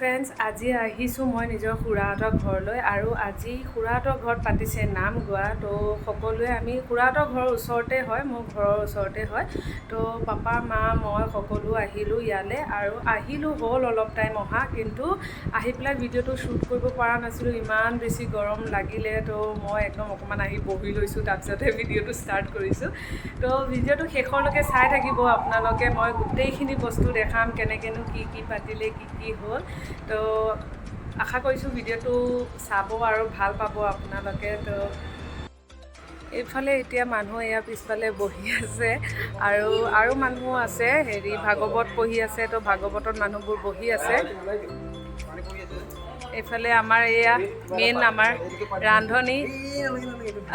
Friends, আজি আহিছোঁ মই নিজৰ খুৰাহঁতৰ ঘৰলৈ আৰু আজি খুৰাহঁতৰ ঘৰত পাতিছে নাম গোৱা। তো সকলোৱে আমি খুৰাহঁতৰ ঘৰৰ ওচৰতে হয়, মোৰ ঘৰৰ ওচৰতে হয়। তো পাপা, মা, মই সকলো আহিলোঁ ইয়ালৈ আৰু আহিলোঁ হ'ল অলপ টাইম অহা, কিন্তু আহি পেলাই ভিডিঅ'টো শ্বুট কৰিব পৰা নাছিলোঁ, ইমান বেছি গৰম লাগিলে। তো মই একদম অকণমান আহি বহি লৈছোঁ, তাৰপিছতহে ভিডিঅ'টো ষ্টাৰ্ট কৰিছোঁ। তো ভিডিঅ'টো শেষলৈকে চাই থাকিব আপোনালোকে, মই গোটেইখিনি বস্তু দেখাম, কেনেকৈনো কি কি পাতিলে, কি কি হ'ল। তো আশা কৰিছোঁ ভিডিঅ'টো চাব আৰু ভাল পাব আপোনালোকে। তো এইফালে এতিয়া মানুহ এয়া পিছফালে বহি আছে আৰু আৰু মানুহ আছে, হেৰি ভাগৱত পঢ়ি আছে। তো ভাগৱতত মানুহবোৰ বহি আছে। এইফালে আমাৰ এয়া মেইন আমাৰ ৰান্ধনী।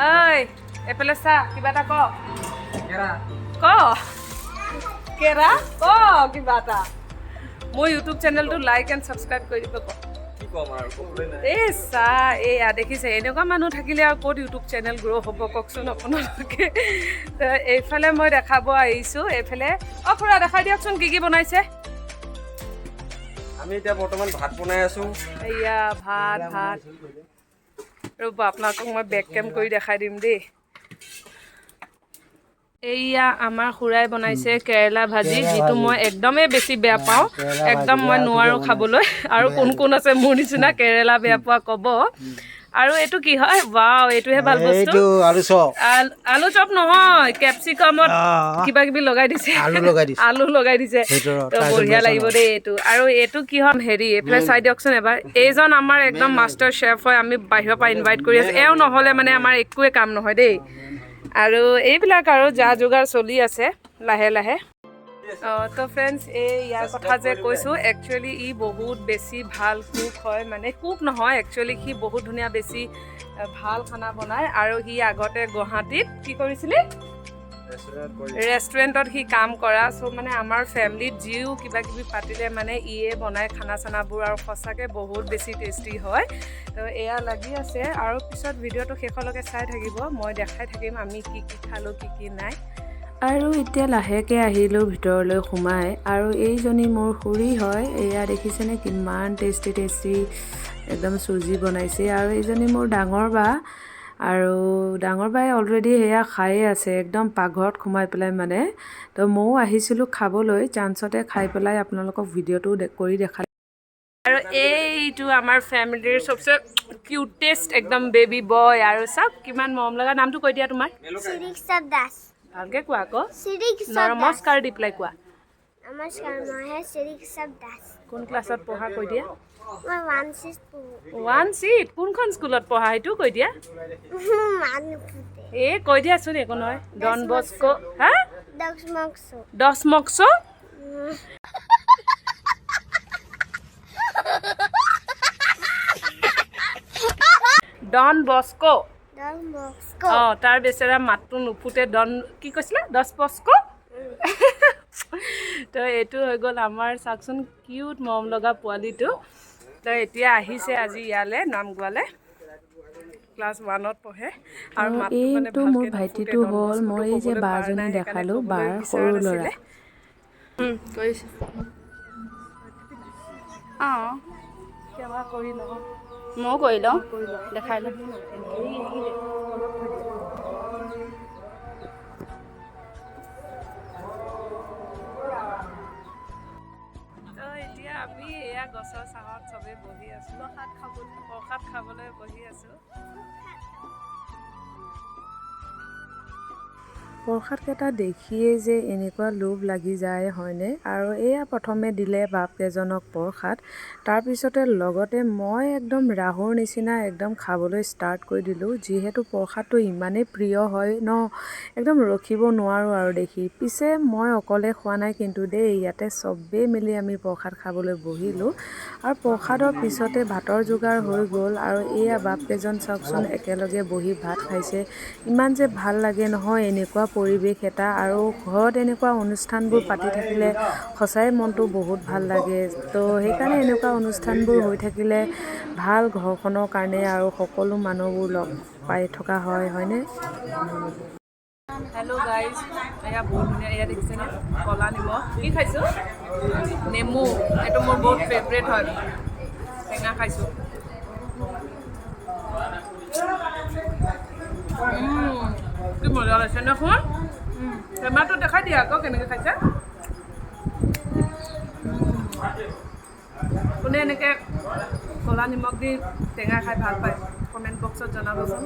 ঐ, এইফালে চা, কিবা এটা ক ক কেৰা ক কিবা এটা। মোৰ ইউটিউব চেনেলটো লাইক এণ্ড ছাবস্ক্ৰাইব কৰি দিব ক। এই চা, এইয়া দেখিছে, এনেকুৱা মানুহ থাকিলে আৰু ক'ত ইউটিউব চেনেল গ্ৰ' হ'ব কওকচোন আপোনালোকে। তো এইফালে মই দেখাব আহিছোঁ এইফালে। অ খুৰা, দেখাই দিয়কচোন কি কি বনাইছে। আমি এতিয়া বৰ্তমান ভাত বনাই আছো। এয়া ভাত ভাত। ৰ'ব, আপোনালোকক মই বেক কেম কৰি দেখাই দিম দেই। এইয়া আমাৰ খুৰাই বনাইছে কেৰেলা ভাজি, যিটো মই একদমেই বেছি বেয়া পাওঁ, একদম মই নোৱাৰোঁ খাবলৈ। আৰু কোন কোন আছে মোৰ নিচিনা কেৰেলা বেয়া পোৱা ক'ব। আৰু এইটো কি হয়? ৱাও, এইটোহে ভাল বস্তু। এইটো আলু চপ। আলু চপ নহয়, কেপচিকামত কিবা কিবি লগাই দিছে। আলু লগাই দিছে। আলু লগাই দিছে। ভিতৰত, তো তাৰপিছত বঢ়িয়া বেচন। লাগিব দেই এইটো। আৰু এইটো কি হয় হেৰি, এইফালে চাই দিয়কচোন এবাৰ। এইজন আমাৰ একদম মাষ্টাৰ চেফ হয়, আমি বাহিৰৰ পৰা ইনভাইট কৰি আছোঁ। এওঁ নহ'লে মানে আমাৰ একোৱে কাম নহয় দেই। আৰু এইবিলাক আৰু যা যোগাৰ চলি আছে লাহে লাহে। অঁ, তো ফ্ৰেণ্ডছ, এই ইয়াৰ কথা যে কৈছোঁ, একচুৱেলি ই বহুত বেছি ভাল কুক হয়, মানে কুক নহয় একচুৱেলি সি বহুত ধুনীয়া বেছি ভাল খানা বনায়। আৰু সি আগতে গুৱাহাটীত কি কৰিছিলে? ৰেষ্টুৰেণ্টত সি কাম কৰা। চ' মানে আমাৰ ফেমিলিত যিও কিবা কিবি পাতিলে মানে ইয়ে বনায় খানা চানাবোৰ আৰু সঁচাকৈ বহুত বেছি টেষ্টি হয়। তো এয়া লাগি আছে আৰু পিছত ভিডিঅ'টো শেষলৈকে চাই থাকিব, মই দেখাই থাকিম আমি কি কি খালোঁ, কি কি নাই। আৰু এতিয়া লাহেকৈ আহিলোঁ ভিতৰলৈ সোমাই আৰু এইজনী মোৰ খুৰী হয়। এয়া দেখিছেনে কিমান টেষ্টি টেষ্টি একদম চুজি বনাইছে। আৰু এইজনী মোৰ ডাঙৰ বা, আৰু ডাঙৰ বাই অলৰেডি সেয়া খায়ে আছে একদম পাকঘৰত সোমাই পেলাই মানে। তো ময়ো আহিছিলোঁ খাবলৈ, চান্সতে খাই পেলাই আপোনালোকক ভিডিঅ'টো কৰি দেখালোঁ। আৰু এইটো আমাৰ ফেমিলিৰ চবচে কিউটেষ্ট একদম বেবী বয়। আৰু চাওক কিমান মৰম লগা। নামটো কৈ দিয়া তোমাৰ। শ্ৰীকৃষ্ণ দাস। ভালকৈ কোৱা আকৌ। শ্ৰীকৃষ্ণ দাস। নমস্কাৰ দি পেলাই কোৱা। নমস্কাৰ, মই হে শ্ৰীকৃষ্ণ দাস। কোন ক্লাছত পঢ়া কৈ দিয়া। মই ওৱান চিত পঢ়োঁ। ওৱান চিত? কোনখন স্কুলত পঢ়া সেইটোও কৈ দিয়া। মাত নুফুটে। এই কৈ দিয়াচোন, একো নহয়। ডন বস্কো হা। দশমকছো। দশমকছ। Don Bosco. দশমকছো। অঁ, তাৰ বেচেৰা মাতটো নুফুটে। ডন কি কৈছিলে? দছ বস্কো। তো এইটো হৈ গ'ল আমাৰ, চাওকচোন কিউট মৰম লগা পোৱালিটো। তো এতিয়া আহিছে আজি ইয়ালৈ নাম গোৱালে। ক্লাছ ওৱানত পঢ়ে আৰু মাতটো মানে এইটো মোৰ ভালকে নুফুটে, ভাইটিটো ডন হ'ল। বস্কোটো মই এই যে ক'বলৈ পৰা বাজনী নাই, সেইকাৰণে দেখালোঁ, ক'বলৈ বাৰ বিচৰা সৰু ল'ৰা। নাছিলে। কৰিছোঁ। অঁ। সেৱা কৰি লওঁ। ময়ো কৰি লওঁ, দেখাই লওঁ। অলপ থৈ দিয়া। তো এতিয়া আমি এয়া গছৰ ছাঁত চবে বহি আছো, প্ৰসাদ খাবলৈ বহি আছো। প্ৰসাদকেইটা দেখিয়েই যে এনেকুৱা লোভ লাগি যায়, হয়নে? আৰু এয়া প্ৰথমে দিলে বাপকেইজনক প্ৰসাদ, তাৰপিছতে লগতে মই একদম ৰাহুৰ নিচিনা একদম খাবলৈ ষ্টাৰ্ট কৰি দিলোঁ। যিহেতু প্ৰসাদটো ইমানেই প্ৰিয় হয় ন, একদম ৰখিব নোৱাৰোঁ আৰু দেখি। পিছে মই অকলে খোৱা নাই কিন্তু দেই, ইয়াতে চবেই মিলি আমি প্ৰসাদ খাবলৈ বহিলোঁ। আৰু প্ৰসাদৰ পিছতে ভাতৰ যোগাৰ হৈ গ'ল। আৰু এয়া বাপকেইজন চাওকচোন, একেলগে বহি ভাত খাইছে। ইমান যে ভাল লাগে নহয় এনেকুৱা পৰিৱেশ এটা। আৰু ঘৰত এনেকুৱা অনুষ্ঠানবোৰ পাতি থাকিলে সঁচাই মনটো বহুত ভাল লাগে। তো সেইকাৰণে এনেকুৱা অনুষ্ঠানবোৰ হৈ থাকিলে ভাল ঘৰখনৰ কাৰণে আৰু সকলো মানুহবোৰ লগ পাই থকা হয়, হয়নে? হেল্ল' গাইজ, এয়া বহুত ধুনীয়া। এয়া দেখিছেনে ক'লা নিমখ? কি খাইছোঁ? নেমু। এইটো মোৰ বহুত ফেভৰেট হয়। টেঙা খাইছোঁ। কি মজা লাগিছে ন সোণ? টেমাটো দেখাই দিয়া আকৌ কেনেকৈ খাইছে। কোনে এনেকৈ ক'লা নিমখ দি টেঙা খাই ভাল পায়, কমেণ্ট বক্সত জনাবচোন।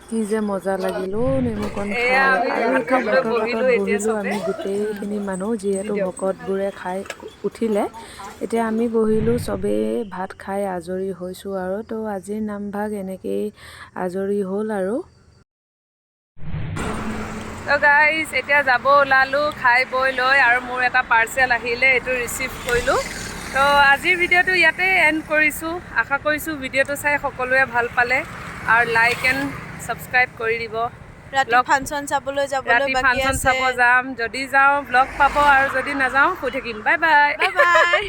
কি যে মজা লাগিল অ' নেমুকণ খাই। এয়া আমি আৰু ভাত এতিয়া খাবলৈ ভাতৰ পাতত বহিলোঁ এতিয়া বহিলোঁ চবে। আমি গোটেইখিনি মানুহ, যিহেতু ভকতবোৰে খাই উঠিলে, এতিয়া আমি বহিলোঁ। চবেই ভাত খাই আজৰি হৈছোঁ আৰু তো আজিৰ নামভাগ এনেকেই আজৰি হ'ল আৰু। তো গাইজ, এতিয়া যাব ওলালোঁ খাই বৈ লৈ আৰু মোৰ এটা পাৰ্চেল আহিলে, এইটো ৰিচিভ কৰিলোঁ। তো আজিৰ ভিডিঅ'টো ইয়াতে এণ্ড কৰিছোঁ। আশা কৰিছোঁ ভিডিঅ'টো চাই সকলোৱে ভাল পালে আৰু লাইক এণ্ড ছাবস্ক্ৰাইব কৰি দিব। ৰাতি ফাংচন চাবলৈ যাবলৈ ৰাতি বাকী ফাংচন আছে। চাব যাম। যদি যাওঁ ব্লগ পাব আৰু যদি নাযাওঁ শুই থাকিম। Bye bye. Bye bye.